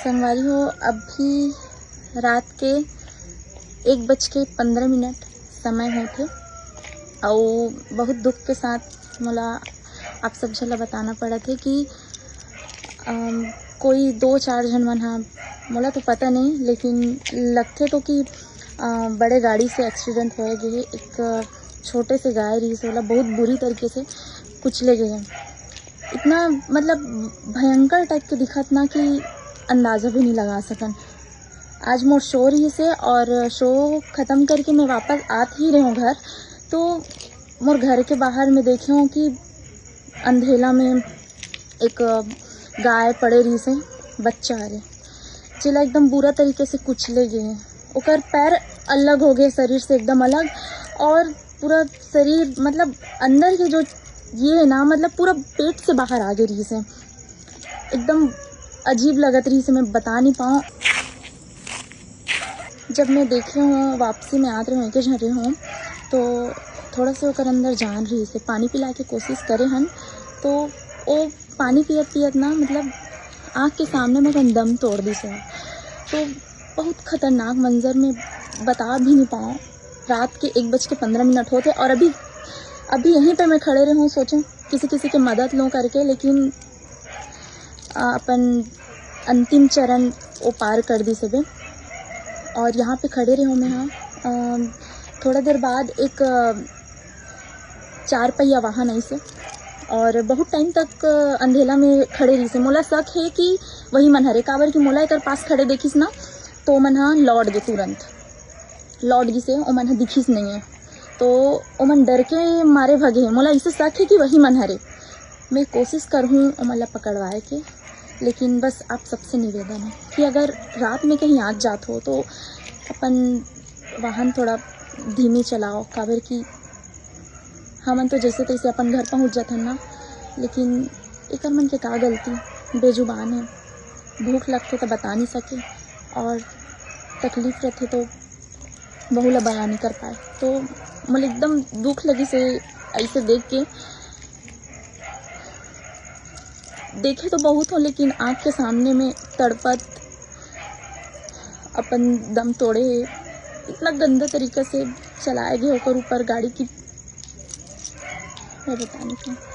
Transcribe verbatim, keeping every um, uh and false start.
संगवारी हो, अभी रात के एक बज के पंद्रह मिनट समय होथे, अउ बहुत दुख के साथ मोला आप सब झन ला बताना पड़त हे कि अम, कोई दो चार झन मन ह, मोला तो पता नहीं, लेकिन लगथे तो कि अ, बड़े गाड़ी से एक्सीडेंट होए गे हे। एक छोटे से गाय रहिस, ओला बहुत बुरी तरीके से कुचले गे हे। इतना, मतलब, भयंकर टाइप के दिखत ना कि अंदाजा भी नहीं लगा सकन। आज मोर शो रहिस हे और शो खत्म करके मैं वापस आत ही रहे हूँ घर, तो मोर घर के बाहर में देखे हूँ कि अंधेला में एक गाय पड़े रहिस हे, बच्चा हरे, जेला एकदम बुरा तरीके से कुचले गे हे। ओकर पैर अलग हो गए शरीर से, एकदम अलग, और पूरा शरीर, मतलब, अंदर के जो ये है ना, मतलब, पूरा पेट से बाहर आ गए रहिस हे। एकदम अजीब लगत रहिस हे, मैं बता नहीं पाऊँ। जब मैं देखे हूँ, वापसी में आत रहे हूँ, एके झन रहे हूँ, तो थोड़ा से ओकर अंदर जान रहिस हे, पानी पिलाए के कोशिश करे हन, तो ओ पानी पियत पियत ना, मतलब, आँख के सामने में अपन दम तोड़ दिस हे। तो बहुत खतरनाक मंजर, मैं बता भी नहीं पाऊँ। रात के एक बज के पंद्रह मिनट होत हे और अभी, अभी यहीं पे मैं खड़े रहे हूँ, सोचें किसी किसी के मदद लूँ करके, लेकिन अ, अपन अंतिम चरण वो पार कर दिस हे। और यहाँ पे खड़े रहे हूँ मैं, हाँ। अ, थोड़ा देर बाद एक अ, चार पहिया वाहन आइस हे और बहुत टाइम तक अ, अंधेला में खड़े रहिस हे। मोला शक हे कि वही मन हरे, काबर कि मोला एकर पास खड़े देखिस ना, तो ओमन ह लौट गे तुरंत। लौट गिस हे, ओमन ह दिखिस नइये, तो ओमन डर के मारे भगे हे। मोला इसे शक हे कि वही मन हरे। मैं कोशिश करहूँ ओमन ला पकड़वाए के, लेकिन बस आप सबसे निवेदन है कि अगर रात में कहीं आत जात हो तो अपन वाहन थोड़ा धीमी चलाओ, काबर कि हमन तो जैसे तैसे अपन घर पहुँच जाथन ना, लेकिन एकर मन के का गलती, बेजुबान है, भूख लगथे तो बता नहीं सके और तकलीफ रहथे तो बहू ला बयां नहीं कर पाए। तो मोला एकदम दुख लगिस हे ऐसे देख के। देखे तो बहुत हो, लेकिन आँख के सामने में तड़पत अपन दम तोड़े हे। इतना गंदा तरीका से चलाए गए ओकर ऊपर गाड़ी की, मैं बता नहीं सकती।